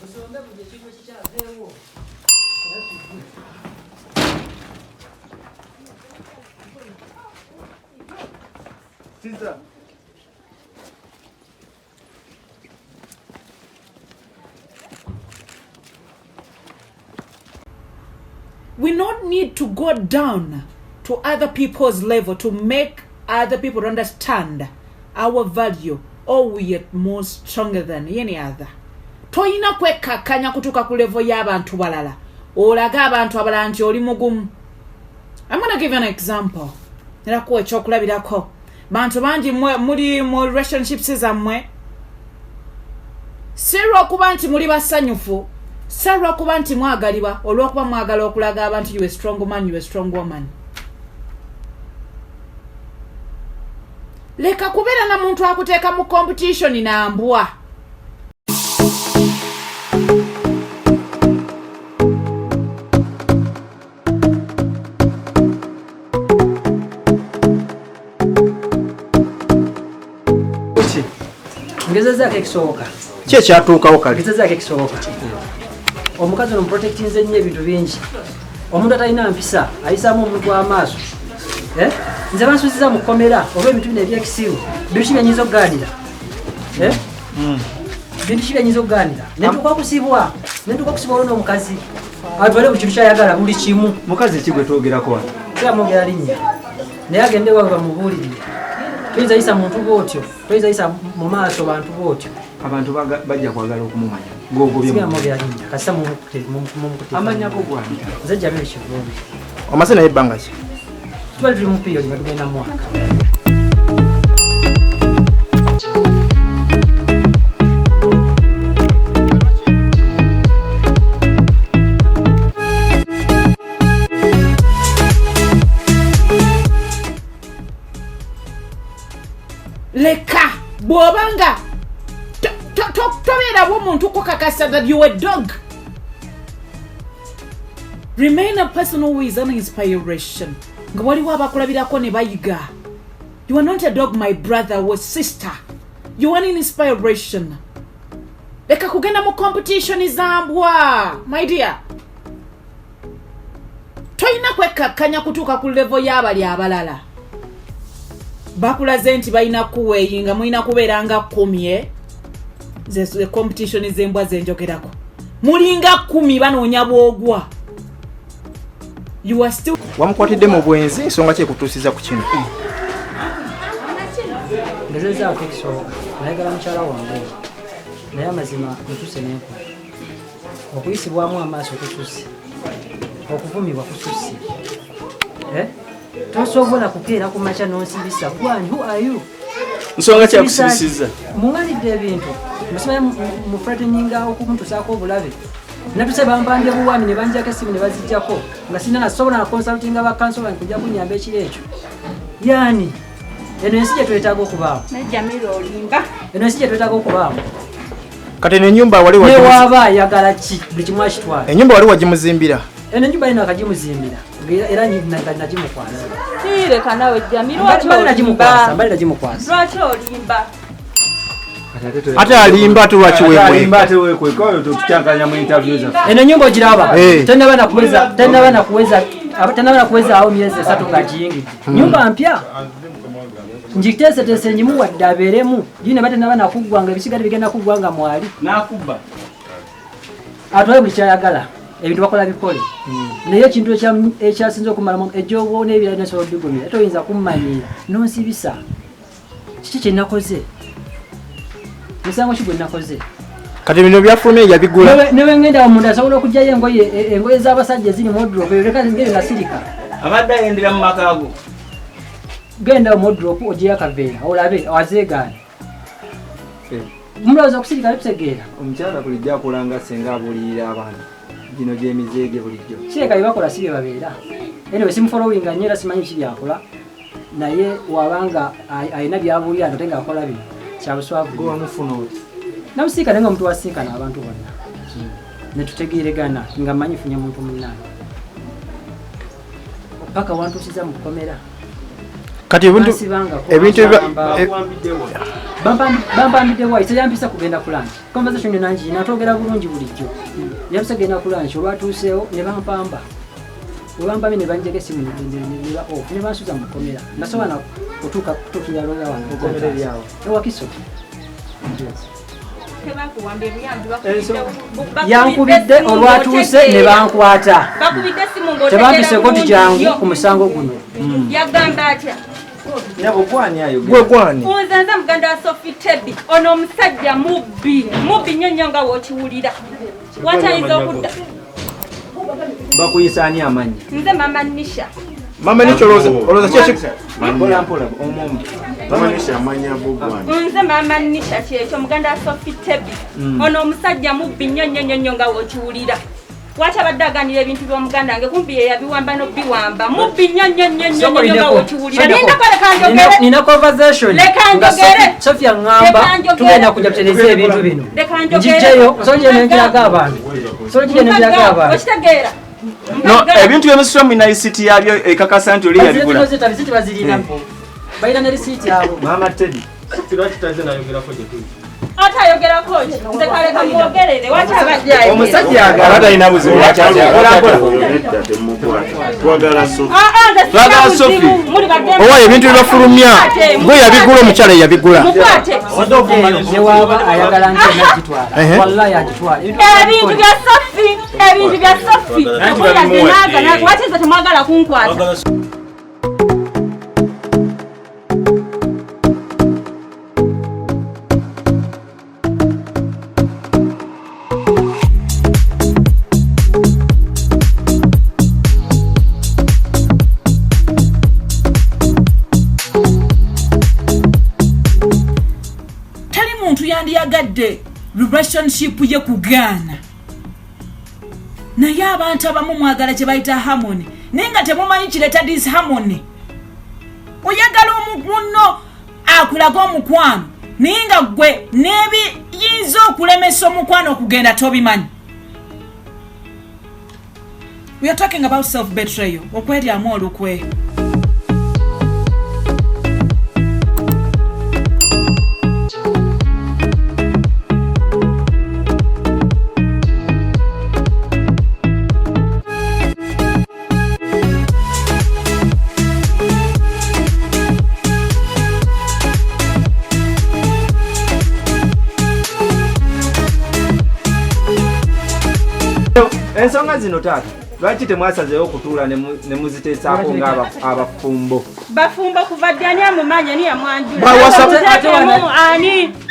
Musonde buli ekintu ekikyaveewo. Siza. We not need to go down to other people's level to make other people understand our value or we are more stronger than any other. Toyina kwekkakkanya kutuuka ku level y'abantu balala olage abantu abalala nti oli mugumu. I'm gonna give you an example. Era kuwa ekyokulabirako. Bantu bangi muli mu relationships zammwe si lwokuba nti muli basanyufu, si lwokuba nti mwagalibwa, olwokuba mwagala okulaga abantu you a strong man, you a strong woman. Leka kubeera na muntu akuteeka mu competition na mbwa. Ngezezaako ekisoboka. Ki ekyatuukawo kale? Ngezezaako ekisoboka. Omukazi ono muprotectinze nnyo ebintu bingi. Omuntu atalina mpisa ayisaamu omuntu amaaso. Nze bansuziza mu kkomera oba ebintu bino ebyekisiru. Bintu ki byenyinza okugaanira? Bintu ki byenyinza okugaanira? Nentuuka okusibwa. Nentuuka okusibwa olwo n'omukazi. Atwale buli kintu ky'ayagala buli kimu. Mukazi ki gwe twogerako wano? Teyamwogera linnya. Naye agende ewaabwe bamubuulirire. Toyinza yisa muntu bw'otyo. Toyinza yisa mu maaso bantu bw'otyo. Abantu bajja kwagala okumumanya. Gw'ogobye Sigala mu- mwogera linnya. Kasita mumukute. Amanya go gwani? Nze Jamil Kivumbi. Omaze naye ebbanga ki? Tubadde tuli mu period nga tugenda mu mwaka. Leka bw'obanga tobeerawo omuntu kukakasa that you a dog. Remain a person who is an inspiration. Nga waliwo abakulabirako ne bayiga. You are not a dog, my brother or sister. You are an inspiration. Leka kugenda mu competition za mbwa, my dear. Toyina kwekkakkanya kutuuka ku level y'abali abalala. Bakulaze nti balina kuweeyinga, mulina kubeera nga 10, Ze competition z'embwa zenjogerako. Mulinga 10 banoonya bw'ogwa. You are still Wamukwatidde mu bwenzi, ensonga ki ekutuusiza ku kino? Ngezezaako ekisoboka, nayagala mukyala wange. Naye amazima ntuuse n'enkola. Okuyisibwamu amaaso kususse. Okuvumibwa kususse. Tosobola kukeera ku makya n'onsibisa. Gwani, who are you? Nsonga ki yakusibisizza? Muŋŋanidde ebintu. Musimanyi mu threateninga okumutuusaako obulabe. Natuse bampambye buwambi ne banjako essimu ne baziggyako. Nga sirina nasobola na consultinga ba council kujja kunnyamba ekiro ekyo. Yaani, eno ensi gye twetaaga okubaamu. Naye Jamil olimba. Eno ensi gye twetaaga okubaamu. Kati eno ennyumba wali Ne wagimuzi- waaba ayagala ki? Buli kimu akitwala. Ennyumba wali wagimuzimbira? Eno ennyumba eno akagimuzimbira. Era nagimukwasa. Leka nawe Jamil, lwaki Mbali nagimukwasa, olimba? mbali nagimukwasa. Lwaki olimba? Ate alimba ate lwaki Ate weekweka? alimba ate weekweka, oyo tukyankanya mu interview zaffe. Eno ennyumba ogiraba? Tennaba na kuweza, tennaba na kuweza, aba, tennaba na kuweza awo myezi 3 ng'agiyingidde. Nnyumba mpya. Ngiteeseteese ngimuwadde abeeremu. Gino eba tennaba na kuggwa nga ebisigadde bigenda kuggwa nga mwali. N'akubba. Atwale buli ky'ayagala. Ebintu bakola bikole. Naye ekintu ekyasinze okumalamu ejjoogo n'ebirala n'esobola okubigumira, toyinza kummanyiira n'onsibisa. Kiki kye nakoze? Musango ki gwe nakoze? Kati bino byafulumye yabigula. Ne bwe ngenda munda asobola okuggyayo engoye z'abasajja eziri mu wardrobe, eyo leka ngende nasirika. Abadde ayendera mu maka go. Genda mu wardrobe oggyeyo akaveera olabe azeegaana. Mulowooza okusirika bitutegeera? Omukyala bulijjo akola nga ssenga abuulirira abantu. Gino gy'emize gye bulijjo. Kireka bye bakola si bye babeera. Anyway, simufollowinga nnyo era simanyi ki by'akola. Naye wabanga alina by'abuulira ate ng'akola bino, kya buswavu. Gwe wamufuna oti? Namusinkana nga omuntu wasinkana abantu bonna. Ne tutegeeregana nga mmanyi nfunye muntu munnange. Paka wantuusiza mu kkomera. Kati ebintu ebintu bampambidde wa teyampisa kugenda ku lunch. Conversation nangi natwogera bulungi bulijjo. Yampisa kugenda ku lunch olwatuuseewo ne bampamba. Olwampamye ne banjeka essimu ne ba off ne bansuza mu kkomera. Nasobola kutuuka kutuukira looya wange. Kkomera eryawo? Ewakiso. Yankubidde olwatuuse ne bankwata. Tebampiseko nti jangu ku musango guno. Yagamba atya? Nyabo gwani ayogera? Gwe gwani? Nze nze muganda wa Sophie Tebby. Ono omusajja mubbi. Mubbi nnyo nnyo nga w'okiwulira. Watayinza okudda. Bakuyisa ani amannya? Nze Mama Nisha. Mama Nisha olowooza ki eki? Mpola mpola omu. Mama Nisha amannya go gwani? Nze Mama Nisha kyekyo muganda wa Sophie Tebby. Ono omusajja mubbi nnyo nnyo nnyo nga w'okiwulira. Wacha abadde aganira ebintu by'omuganda wange kumpi ye yabiwamba n'obiwamba. Mubbi nnyo nnyo nnyo nnyo nnyo nga w'okiwulira. Lindako leka njogere. Nina conversation. Leka njogere. Sophia ngamba tugenda kujja kutereeza ebintu bino. Leka njogere. Njijjeyo osobola n'enjiraga abantu. Osobola n'enjiraga abantu. Okitegeera. No, ebintu by'emisolo mulina risiti yabyo ekakasa nti oli yabigula. Risiti bazirina. Balina ne risiti abo. Mama Teddy. Lwaki tazze n'ayogerako gye tuli? Ate ayogerako ki? Nze kaleka mwogerere, waki abajja ayogera? Omusajja agala. Abadde alina buzibu lwaki Mpola mpola. Twagala Sophie. Twagala Sophie. Owa ebintu bibafulumya. Gwe yabigula omukyala yabigula. Mukwate. Ne waaba ayagala nti anagitwala. Wallahi agitwala. Ebintu bya Sophie, ebintu bya Sophie. Okuya waki nze temwagala kunkwata? Yandiyagadde relationship ye kugaana. Naye abantu abamu mwagala kye bayita harmony, naye nga temumanyi kireeta disharmony. Oyagala munno akulaga omukwano, naye nga ggwe n'ebiyinza okulemesa omukwano okugenda tobimanyi. We are talking about self-betrayal, okweryamu olukwe. Ensonga zino taata lwaki temwasazeewo okutuula ne muziteesaako nga abafumbo? Bafumbo kuva ddi? Ani amumanyi? Ani yamwanjula?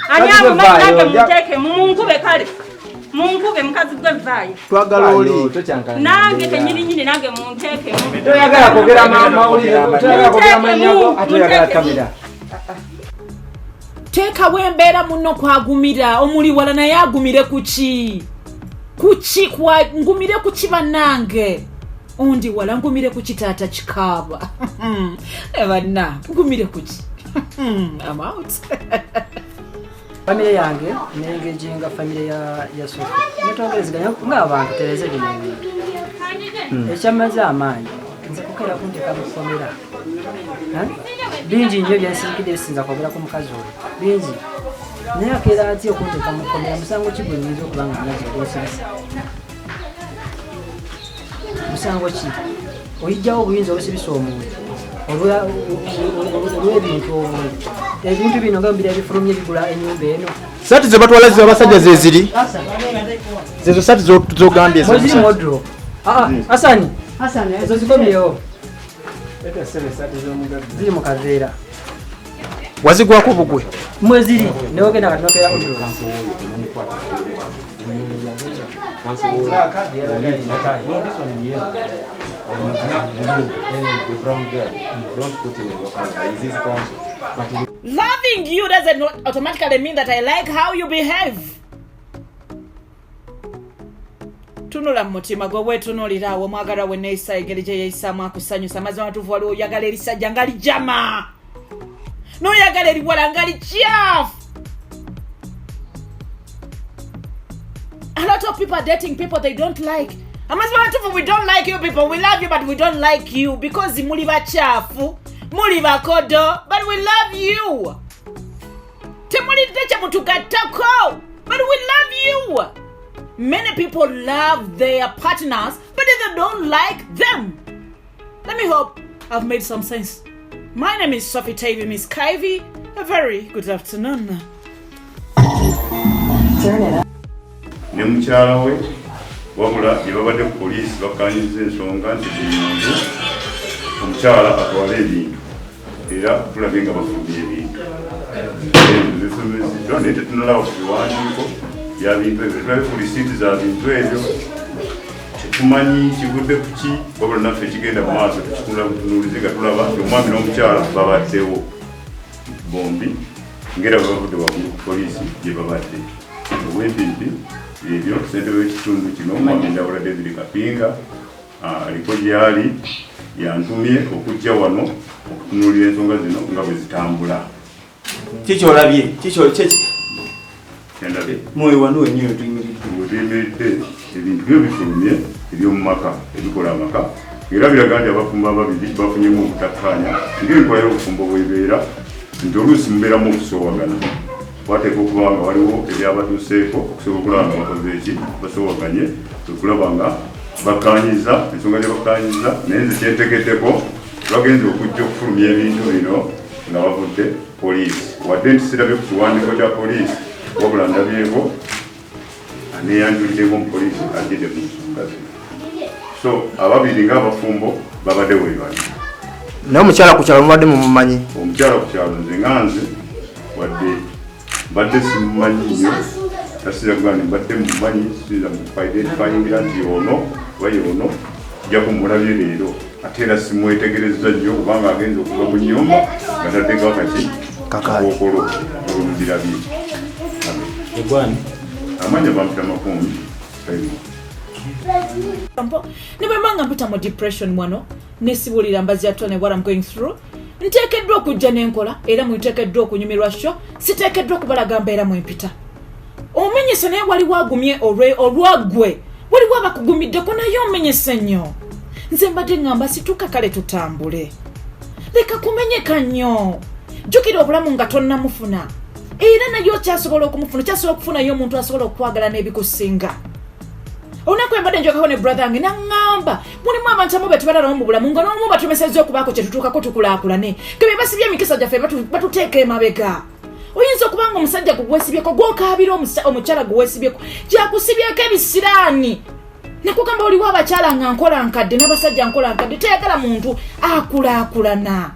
Ani amumanyi? Nange munteekemu, munkube kale. Munkube mukazi gwe vaayo. Twagala oli. Nange kennyininyini nange munteekemu. Toyagala kwogera mawulire, toyagala kwogera mannya go, ate oyagala kamera. Teekawo embeera munno kwagumira, omuli wala naye agumire ku ki? Kuki kwa ngumire kuki bannange? Ondi wala ngumire kuki taata kikaaba. Banna ngumire kuki. I'm out. Famire yange nengejenga famire ya Sophie. Netwogerezeganya ng'abantu tereze bino ebintu. Ekyamaze amaanyi nze kukeera kunteeka mu kkomera. Bingi nnyo byensinkidde bisinza kwogera ku mukazi oyo. Bingi. Naye akeera atya okunteeka mu kkomera? Musango ki gwe nnyinza okuba nga nagigwosibisa? Musango ki? Oyijjawo obuyinza obusibisa omuntu olw'ebintu obuntu. Ebintu bino nga mbira ebifulumye bigula ennyumba eno. Saati ze batwala ze abasajja ze ziri. Zezo saati z'ogambye ze. Ziri mu wardrobe. Hasani, Hasani ezo zikomyewo. Leta sebe saati z'omugagga. Ziri mu kaveera. Wazigwako bugwe. Mweziri newogenda kati nokera wardrobe. Loving you doesn't automatically mean that I like how you behave. Tunula mu mutima gwe weetunuulira awo omwagalwa we neeyisa engeri gye yeeyisaamu akusanyusa. Amazima amatuufu waliwo oyagala erisajja nga lijama, n'oyagala eriwala nga likyafu. A lot of people are dating people they don't like. Amazima amatuufu, we don't like you people. We love you but we don't like you because muli bakyafu. Muli bakodo, but we love you. Temulidde kye mutugattako, but we love you. Many people love their partners, but they don't like them. Let me hope I've made some sense. My name is Sophie Tavy, Miss Kyvie. A very good afternoon. Ne mukyala we, wabula gye babadde ku poliisi bakkanyiza ensonga nti buli muntu, omukyala atwale ebintu, era tulabye nga bafulumya ebintu. Ebintu bifulumiziddwa, naye tetunalaba ku biwandiiko bya bintu ebyo, tetulabye ku risiiti za bintu ebyo, tetumanyi kivudde ku ki. Wabula naffe ekigenda mu maaso tukitunula butunuulizi nga tulaba nti omwami n'omukyala babaddewo bombi, ngera bwe bavudde waggulu ku poliisi gye babadde obwempimpi. Ebyo ssentebe w'ekitundu kino, Mwami Ndawula David Kapinga, aliko gyali, yantumye okujja wano okutunuulira ensonga zino nga bwe zitambula. Kikyolabye kikyo? Kyendabye? Mwoyo wano wennyini wetuyimiridde. We tuyimiridde, ebintu byo bifulumye eby'omu maka, ebikola amaka, era biraga nti abafumbo ababiri bafunyemu obutakkaanya, ng'enkola y'obufumbo bwebeera nti oluusi mubeeramu okusoowagana. Wateeka okuba nga waliwo ebyabatuuseeko okusobola okulaba nga bakoze eki, basoowaganye, okulaba nga bakkaanyiza ensonga gye bakkaanyiza. Naye nze kyentegeddeko, bagenza okujja okufulumya ebintu bino nga bavudde poliisi, wadde nti sirabye ku kiwandiiko kya poliisi, wabula ndabyeko aneyanjuliddeko mu poliisi ajjidde mu nsonga zino. So ababiri ng'abafumbo babadde webali. Naye omukyala ku kyalo mubadde mumumanyi? Omukyala ku kyalo, nze nga nze, wadde mbadde simumanyi nnyo, tasiza kugaa nti mbadde mumanyi, siza mukuidentifyingira nti ono oba yono, jjako mulabye leero. Ate era simwetegereza nnyo kubanga agenza okuva mu nnyumba nga taddeko akaki kakookolo olumubirabye. Egwani? Amanya bampita Makumbi Simon. Ne bwe mba nga mpita mu depression wano, nesibuulira mbazi ya Tone what I'm going through, nteekeddwa okujja n'enkola, era mwiteekeddwa okunyumirwa sho. Siteekeddwa okubalaga mbeera mwempita. Omenyese, naye waliwo agumye olwaggwe, waliwo abakugumiddeko, naye omenyese nnyo. Nze mbadde ŋŋamba, situka kale tutambule, leka kumenyeka nnyo. Jjukira obulamu nga tonnamufuna, era naye okyasobola okumufuna, okyasobola okufunayo omuntu asobola okwagala n'ebikusinga. Olunaku embadde njogako ne brother wange, naŋŋamba mulimu abantu amu betubalalamu mu bulamu nga n'omu batumesezza okubaako kye tutuukako tukulaakulane, ke be basibye emikisa gyaffe, batuteeka emabega. Oyinza okuba nga omusajja gugwesibyeko gwokaabira, omukyala gweweesibyeko gyakusibyeko ebisiraani. Nakugamba oliwo abakyala nga nkola nkadde n'abasajja nkola nkadde, teyagala muntu akulaakulana.